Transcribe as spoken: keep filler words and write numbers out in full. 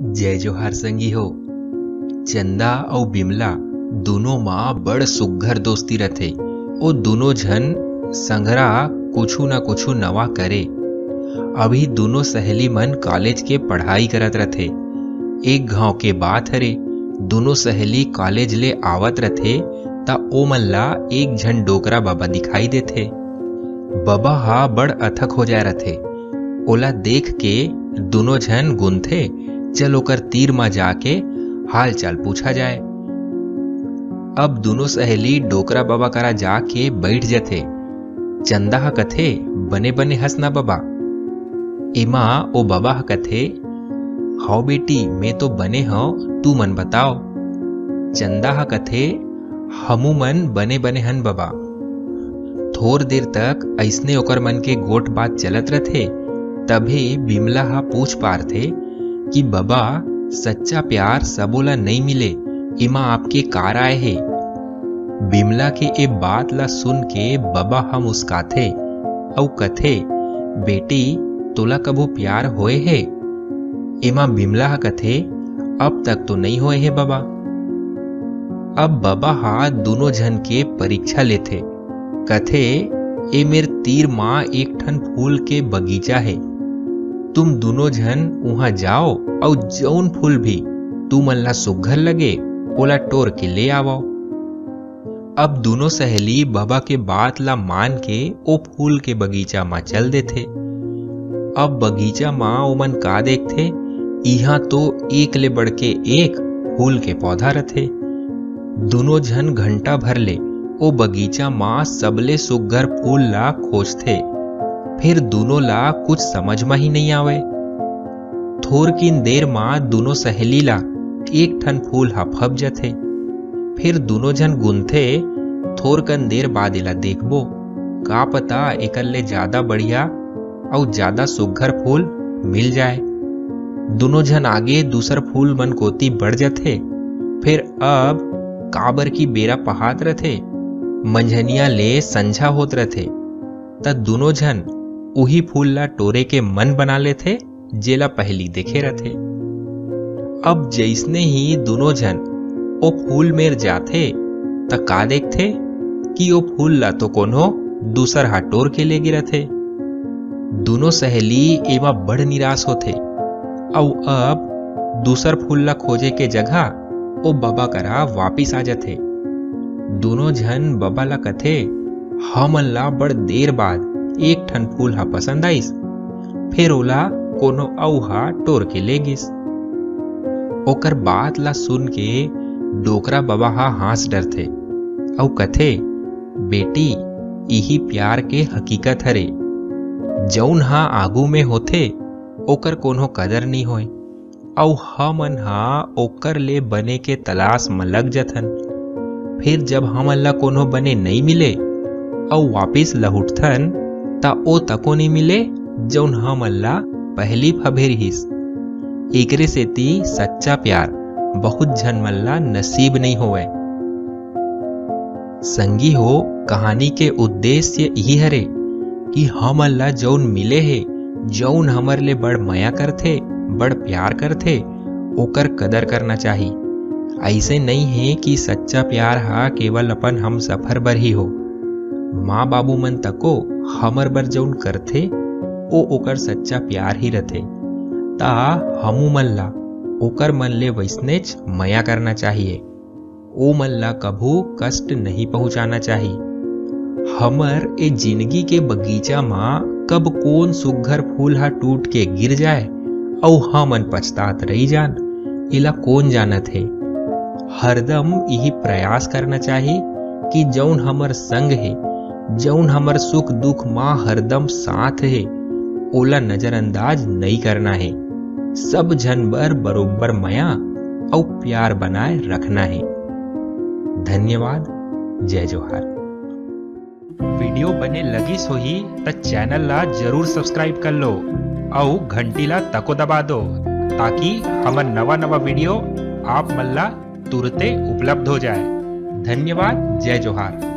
जय जोहार संगी हो। चंदा अउ बिमला दूनों म बड़ सुग्घर दोस्ती रथे। ओ दूनों झन संघरा कुछु न कुछु नवा करे। अभी दूनों सहेली मन कॉलेज के पढ़ाई करत रथे। एक घांव के बात हरे, दूनों सहेली कॉलेज ले आवत रथे, त ओमन ला एक झन डोकरा बाबा दिखाई देथे। बबा ह बड़ अथक हो जाय रथे। ओला देख के दूनों झन गुनथे, "चल ओकर तीर म जाके हाल चाल पूछा जाय।" अब दूनों सहेली डोकरा बाबा करा जाके बइठ जथे। चंदा ह कथे, "बने बने हस ना बबा?" एमा ओ बबा ह कथे, "हव बेटी, मैं तो बने हव, तू मन बताव।" चंदा ह कथे, "हमू मन बने बने हन बबा।" थोर देर तक अइसने ओकर मन के गोठ बात चलत रथे, तभे बिमला ह पूछ पारथे कि बबा, सच्चा प्यार सबो ला नइ मिले, एमा आपके का राय हे? बिमला के ए बात ला सुन के बबा ह मुस्काथे अउ कथे, "बेटी, तोला कभू प्यार होए हे?" एमा बिमला ह कथे, "अब तक तो नइ होए हे बबा।" अब बबा ह दूनों झन के परीक्षा लेथे, कथे, "ए मेर तीर म एक ठन फूल के बगीचा हे, तुम दूनों झन उहां जाव अउ जउन फूल भी तुमन ला सुग्घर लगे, ओला टोर के ले आवव।" अब दूनों सहेली बबा के बात ला मान के ओ फूल के बगीचा म चल देथे। अब बगीचा म ओमन का देखथे, इहां तो एक ले बढ़ के एक फूल के पौधा रथे। दूनों झन घंटा भर ले ओ बगीचा म सबले सुग्घर फूल ला खोजथे, फेर दूनों ला कुछ समझ म ही नइ आवय। थोरकिन देर म दूनों सहेली ला एक ठन फूल ह फब जथे। फेर दूनों झन गुनथे, "थोरकन देर बाद एला देखबो, का पता एकर ले जादा बढ़िया अउ जादा सुग्घर फूल मिल जाय।" दूनों झन आगे दूसर फूल मन कोति बढ़ जथे। फेर अब काबर कि बेरा पहात रथे, मंझनिया ले संझा होत रथे, त दूनों झन उही फूल ला टोरे के मन बना लेथे, जेला पहिली देखे रथे। अब जइसने ही दूनों झन ओ फूल मेर जाथे, त का देखथे कि ओ फूल ला तो कोनो दूसर हा टोर के ले गे रथे। दूनों सहेली एमा बड़ निराश होथे, अउ अब दूसर फूल ला खोजे के जगह ओ बबा करा वापिस आ जथे। दूनों झन बबा ला कथे, "हमन ला बड़ देर बाद एक ठन फूल हा पसंद आइस, फेर ओला कोनो अउ हा टोर के ले गिस।" ओकर बात ला सुन के डोकरा बबा हा हाँस डरथे अउ कथे, "बेटी, इही प्यार के हकीकत हरे। जउन हा आगू में होथे, ओकर कोनो कदर नइ होय, अउ हमन हा ओकर ले बने के तलाश म लग जथन। फेर जब हमन ला कोनो बने नइ मिले, अउ वापिस लहुटथन, त ओ तको नइ मिले, जउन हमन ला पहिली फबे रिहिस। एकरे सेती सच्चा प्यार बहुत झन मन ला नसीब नइ होवय।" संगी हो, कहानी के उद्देश्य इही हरे कि हमन ला जउन मिले हे, जउन हमर ले बड़ मया करथे, बड़ प्यार करथे, ओकर कदर करना चाही। अइसे नइ हे कि सच्चा प्यार हा केवल अपन हमसफर बर ही हो। माँ बाबू मन तको हमर बर जउन करथे, ओ ओकर सच्चा प्यार ही रथे। त हमू मन ला ओकर मन ले वइसनेच मया करना चाहिए। ओ मन ला कभू कष्ट नहीं पहुंचाना चाही। हमर ए जिंदगी के बगीचा म कब कोन सुग्घर फूल ह टूट के गिर जाए अउ हमन पछतात रही जान, एला कोन जानत हे। हरदम इही प्रयास करना चाही कि जउन हमर संग हे, जउन हमर सुख दुख म हरदम साथ हे, ओला नजरअंदाज नइ करना हे। सब झन बर बरोबर मया अउ प्यार बनाए रखना हे। धन्यवाद। जय जोहार। वीडियो बने लगिस होही त चैनल ला जरूर subscribe कर लो अउ घंटी ला तको दबा दो, ताकि हमर नवा नवा वीडियो आप मन ला तुरते उपलब्ध हो जाए। धन्यवाद। जय जोहार।